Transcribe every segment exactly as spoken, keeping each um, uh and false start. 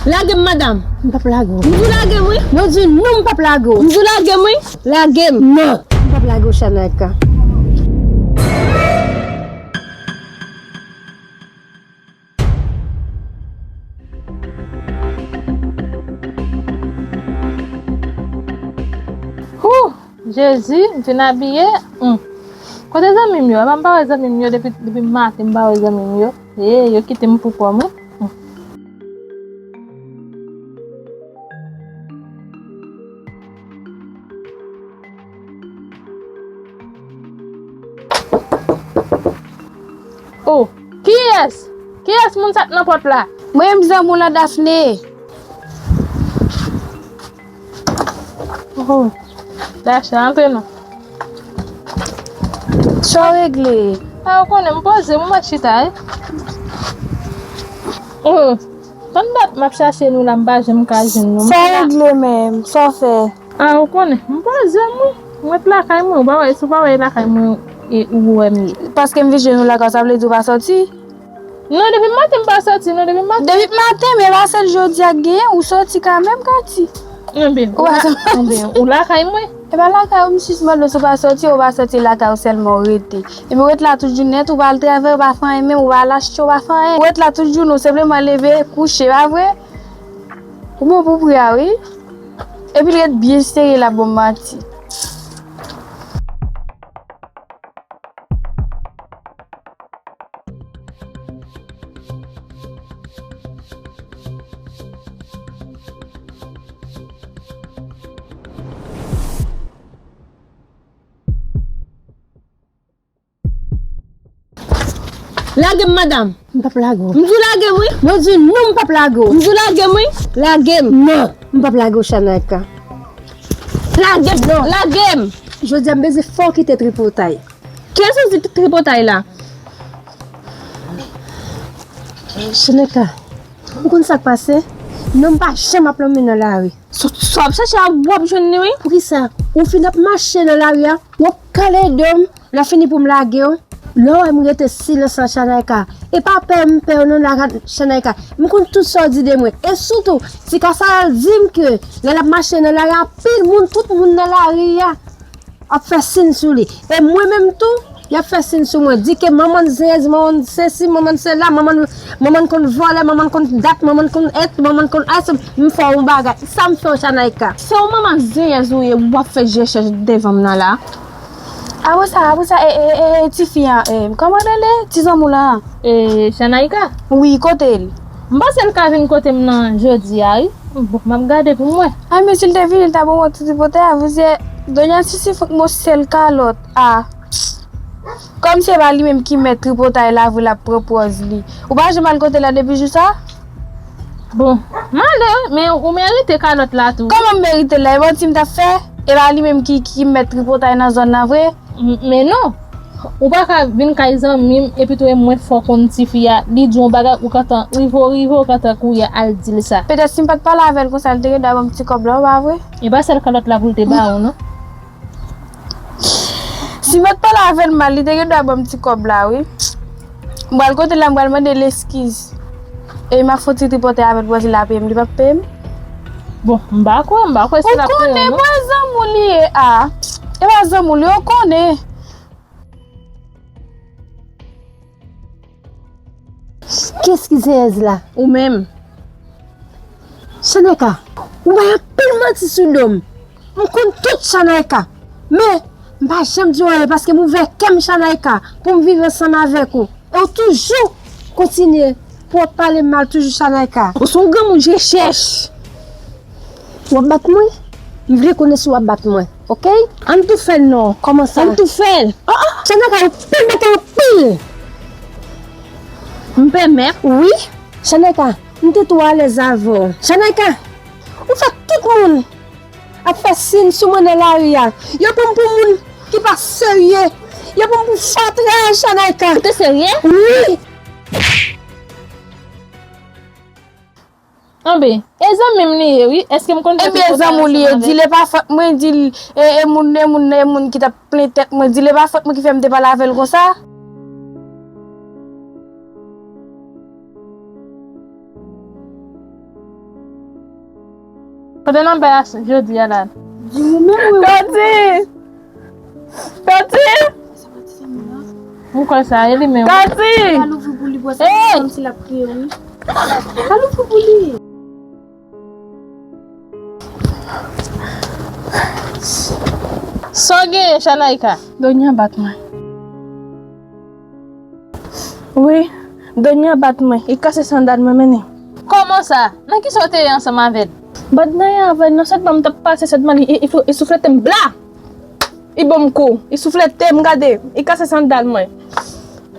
Lage m, madanm. M p ap lage w. M di w lage m, wi. Non, di non, m p ap lage w. M di w lage m, wi. Lage m. Non. M p ap lage w, Shanaïka. Hoo! Jezi, m fin abiye. Hmm. Kote zanmi m yo? Epa m pa wè zanmi m yo depi, depi maten m pa wè zanmi m yo. Ee, yo kite m pou kò m, wi. Hmm. Oh, kiyès? Kiyès moun sa k nan pòt la? Mwen menm zanmi w lan, Daphné. Oh, Daphné, antre non. Sa w regle? A, ou konnen, m poze, m mèt chita, wi. Oh, tann dat m ap chache nou la, m pa janm ka jwenn nou. Sa w regle menm? Sa w fè? A, ou konnen, m poze m, wi. Mwen t lakay mwen, ou pa wè, si w pa wè lakay mwen, e, ou wè m ye. Paske m vin jwenn ou lakay, sa vle di ou pa sòti? Non, depi maten m pa sòti, non, depi maten. Depi maten, men pa sèl jodi a k genyen, ou sòti kanmenm, Katy. Enben, ou pa sòti. Enben, ou lakay mwen. E pa lakay ou, m jis mande w si w pa sòti, ou pa sòti lakay ou sèlman, ou rete. Epi ou ret la tout jounen, ou pa al travay, ou pa fè anyen, menm ou pa al achte, ou pa fè anyen. Ou ret la tout jounen, ou senpleman leve, kouche, pa vre? Ou bon pou pri a, wi. Epi l ret byen sere, l ap ban m manti. Lage m, madanm. M p ap lage w. M di w lage m, wi. Non, di non, m p ap lage w. M di w lage m, wi. Lage m. Non, m p ap lage w, Shanaïka. Lage m, non. Lage m. Jodi a, m bezwen fè w kite tripotay. Kiyès ou di tripotay la? Shanaïka, ou konn sa k pase? Non, m pa janm ap lonmen nan lari. Sa, sa w ap chache a, w ap jwenn li, wi. Poukisa? Ou fin ap mache nan lari a, w ap kale do m, lè fini pou m lage w. Lè w wè m rete silans lan, Shanaïka, e pa pè m pè w non, la, Shanaïka. M konn tout sa w di de mwen. E sitou, ti Kasayèl di m ke lè l ap mache nan lari a, anpil moun, tout moun nan lari a ap fè siy sou li. E mwen menm tou, y ap fè siy sou mwen. Di ke manman n zenyèz, manman n sesi, manman n sela, manman n, manman n konn vòlè, manman n konn dat, manman n konn et, manman n konn as, m fè w yon bagay. Sa m fè w, Shanaïka? Se yon manman zenyèz ou ye, w ap fè je chèch devan m nan la. Apre sa, apre sa, e, e, e, e, tifi an, e, kòman rele? Ti zanmi w lan? E, Shanaïka? Wi, kote l? M panse l ka vin kote m nan jodi a, wi. Bon, m ap gade pou m wè. Ay, men si l te vini, l ta ban mwen ti tripotay a, vizye Donya Sisi fòk mwen sèl kalòt a. Kòmsi e pa li menm ki mèt tripotay la, vre l ap pran pòz li. Ou pa janm al kote l la depi jou sa? Bon, m ale, men ou merite kalòt la tou. Kòman m merite l la? E manti m t ap fè? E pa li menm ki, ki mèt tripotay nan zòn nan vre? M-, men non. Ou pa ka vin kay zanmi m, epi tou e mwen fè w konn tifi a, li di w yon bagay, ou gentan rive, w rive, ou gentan kouri al di l sa. Petèt si m pa t pale avè l konsa, li te gen dwa ban m ti kòb la, ou pa vre? E pa sèl kalòt la pou l te ba ou, non. Si m pa t pale avè l mal, li te gen dwa ban m ti kòb la, wi. M pral kote l la, m pral mande l eskiz. E m ap fè yon ti tripotay avè l pou wè si l ap peye m, li p ap peye m. Bon, m pa kwè, m pa kwè si l ap peye w, non. Ou konnen mwen zanmi w li ye a. E pa zanmi w li, ou konnen. Kiyès ki zenyèz la? Ou menm. Shanaïka, ou bay anpil manti sou do m. M konn tout, Shanaïka. Men, m pa janm di w anyen paske m ouvè kè m, Shanaïka, pou m viv ansanm avèk ou. E w toujou kontinye pou w ap pale m mal toujou, Shanaïka. Ou se yon granmoun je chèch. W ap bat mwen? M vle konnen si w ap bat mwen, oke? Ann tou fè l non. Kòman sa? Ann tou fè l. Oh, oh, Shanaïka, ou pèmèt anpil. M pèmèt? Wi. Shanaïka, m te twò alèz avè w. Shanaïka, ou fè tout moun ap fè siy sou mwen nan lari a. Yo pran m pou moun ki pa serye. Yo pran m pou fatra, Shanaïka. Ou te serye? Wi. Anben, e zanmi m li ye, wi. Èske m konn fè tripotay ansanm avè l? Ebyen, zanmi w li ye. Di l e pa fòt mwen, di l, e, e moun, e moun, e moun ki t ap plen tèt mwen. Di l e pa fòt mwen ki fè m te pale avè l konsa. Kote nan bè a jodi a la? Di ou menm, wi. Kati! Kati! Ou kwè sa, e li menm. Kati! Al ouvri pou li, bwè sa, kòmsi l ap kriye, wi. Al ouvri pou li. Sa w genyen, Chanayka? Donya bat mwen. Wi, Donya bat mwen. Li kase sandal mwen, mennen. Kòman sa? Nan kisa w te ye ansanm avè l? Bat nan ye avè l, nan sèt ban m t ap pase, sèt ban li, li, li, li souflete m, bla! Li ban m kou, li souflete m, gade, li kase sandal mwen.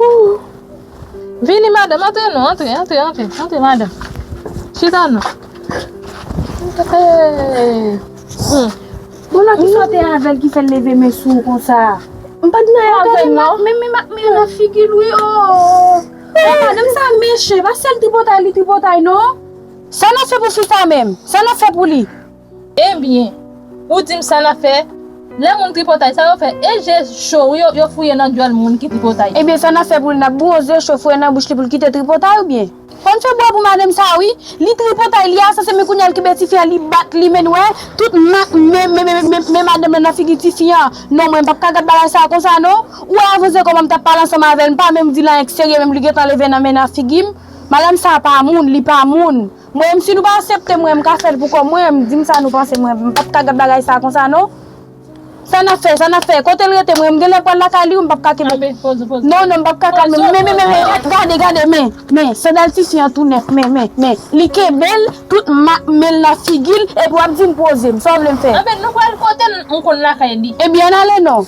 Ooh. Vini, madanm, antre non, antre, antre, antre, antre, madanm. Chita non. Hey. Hmm. Bon, nan kisa w te avè l ki fè l leve men sou ou konsa? M pa t nan avè l non. Men, men, men, men nan figi l wi, oh. Oh, madanm sa mechan, pa sèl tripotay li tripotay non. Sa n ap fè pou fi sa menm? Sa n ap fè pou li? Ebyen, ou di m sa n ap fè? Lè moun tripotay, sa yo fè? E je cho wi, yo, yo fouye nan dyòl moun ki tripotay. Ebyen, sa n ap fè pou li? N ap boure yon je cho, fouye nan bouch li pou l kite tripotay oubyen? Fò n fè bwa pou madanm sa wi. Li tripotay, li a sanse, men kounye a l kenbe tifi an, li bat li, men wè, tout mak men, men, men, men, men madanm nan nan figi tifi an. Non, mwen m p ap ka gad bagay sa konsa non. Ou wè avanse kòman m t ap pale ansanm avè l, m pa menm di l anyen k serye, menm li gentan leve nan men nan figi m. Madanm sa pa moun, li pa moun. Mwen menm si nou pa aksepte mwen, m ka fè l pou kò mwen, m di m sa nou panse mwen, m p ap ka gad bagay sa konsa non. Sa n ap fè, sa n ap fè? Kote l rete? Mwen, m genlè pral lakay li wi, m p ap ka kenbe. Anben, poze, poze. Non, non, m p ap ka kalme. Men, men, men, men, gade, gade, men, men, sandal tifi an tou nèf, men, men, men, li kenbe l, tout mak men l nan figi l, epi w ap di m poze m, sa w vle m fè? Anben, nou pral kote l, m konn lakay li. Ebyen, ann ale non.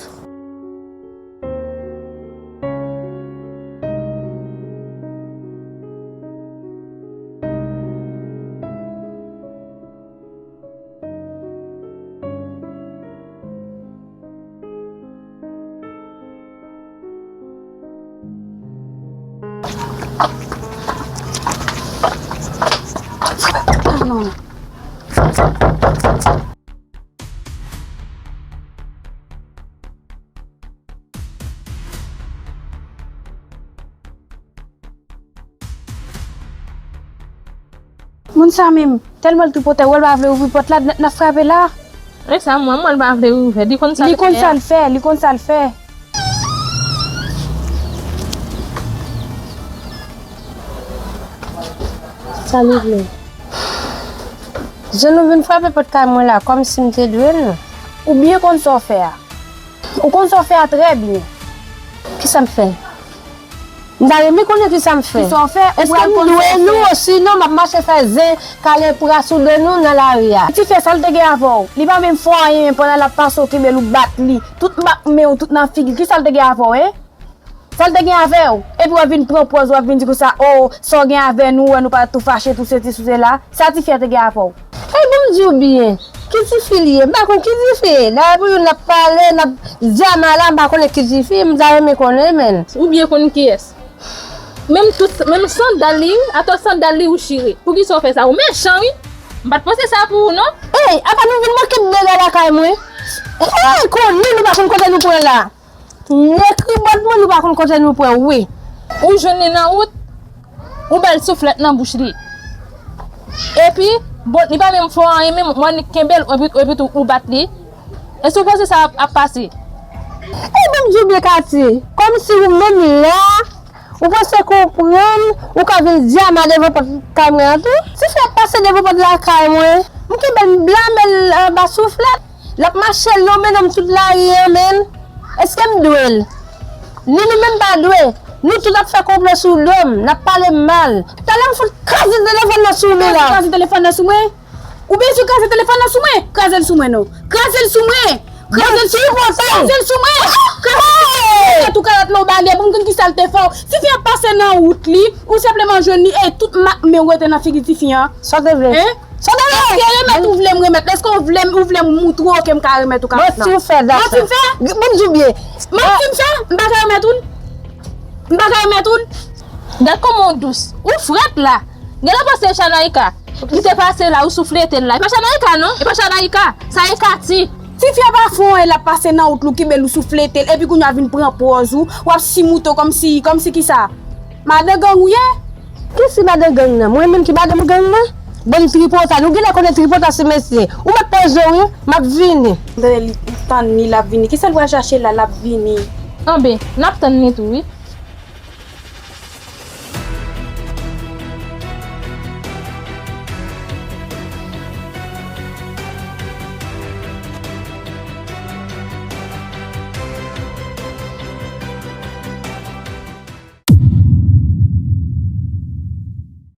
Moun sa menm, tèlman l tripotay, ou wè l pa vle ouvri pòt la, n, n ap frape la. E sa, mwen, mwen, l pa vle ouvè, li konn sa l fè. Li konn sa l fè, li konn sa l fè. Sa nou vle? Jan nou vin frape pòt kay mwen la, kòmsi m te dwe l. Ou byen konn sa w fè a. Ou konn sa w fè a trè byen. Kisa m fè? M ta renmen konnen kisa m fè. Kisa w fè? Ou pral konn sa w fè. Èske m dwe nou, osinon m ap mache fè zen kale pra sou do nou nan lari a? Tifi a, sa l te gen avè w? Li pa menm fè w anyen, men pandan l ap pase w kenbe l, ou bat li. Tout mak men w, tout nan figi l. Kisa l te gen avè w, en? Sa l te gen avè w? Epi w ap vin pran pòz, w ap vin di konsa, o, sa w gen avè nou, wè nou pa tou fache, tou sesi, tou sela. Sa tifi a te gen avè w? Ey, bon, m di w byen, ki tifi li ye? M pa konn ki tifi. Dayè pou youn n ap pale, n ap di a mala, m pa konnen ki tifi, m ta renmen konnen, menn. Ou byen konn kiyès. Menm tout, menm sandal li, atò sandal li ou chire. Poukisa w fè sa? Ou mechan, wi. M pa t panse sa pou ou, non. Ey, apa nou vin manke m dega lakay mwen? Ey, konnen nou pa konn kote nou pran la. Nèg ribòt mwen, nou pa konn kote nou pran wi. Ou jwenn li nan wout, ou ba l souflèt nan bouch li. Epi, bon, li pa menm fè w anyen, men mwen kenbe l, epi, epi tou, ou bat li. Èske w panse sa ap, ap pase? E ban m di w byen, Katie, kòmsi ou menm la, ou panse konprann, ou ka vin di a m a devan pòt kay mwen an tou? Tifi a ap pase devan pòt lakay mwen, m kenbe l, m blame l anba souflèt. L ap mache lonmen nan m tout lari an, menn. Èske m dwe l? Ni nou menm pa dwe. Nou tout ap fè konplo sou do m, n ap pale m mal. Talè m fout kraze telefòn nan sou ou, menn. Kraze telefòn nan sou mwen? Ou bezwen kraze telefòn nan sou mwen? Kraze l sou mwen, non. Kraze l sou mwen! Kraze l sou mwen! Kraze l sou mwen! Kraze l sou mwen! Tou kalòt la ou bale, pou m konn kisa l te fè w. Tifi an pase nan wout li, ou senpleman jwenn li, e tout mak men w rete nan figi tifi an. Sa w te vle? Hein? Sa w te vle? Èske remèt ou vle m remèt? Èske ou vle, ou vle m moutre w ke m ka remèt ou kalòt la? Manti w fè, Dacha. Manti m fè? Bon, m di w byen. Manti m fè? M pa ka remèt ou l? M pa ka remèt ou l? Gad kòman w dous. Ou frèt la. Genlè panse e Chanayika ki te pase la, ou souflete l la. E pa Chanayika non, e pa Chanayika. Sa e Katie. Tifi a pa fè w anyen, l ap pase nan wout li, ou kenbe l, ou souflete l, epi kounye a vin pran pòz ou, w ap simoute w kòmsi, kòmsi kisa? Madan gang ou ye? Ki fi madan gang nan? Mwen menm ki madan gang nan? Bann tripotay, nou genlè konnen tripotay se mesye. Ou mèt poze w wi, m ap vini. Tande li, tann li, l ap vini. Kisa l pral chache la, l ap vini. Anben, n ap tann li tou wi.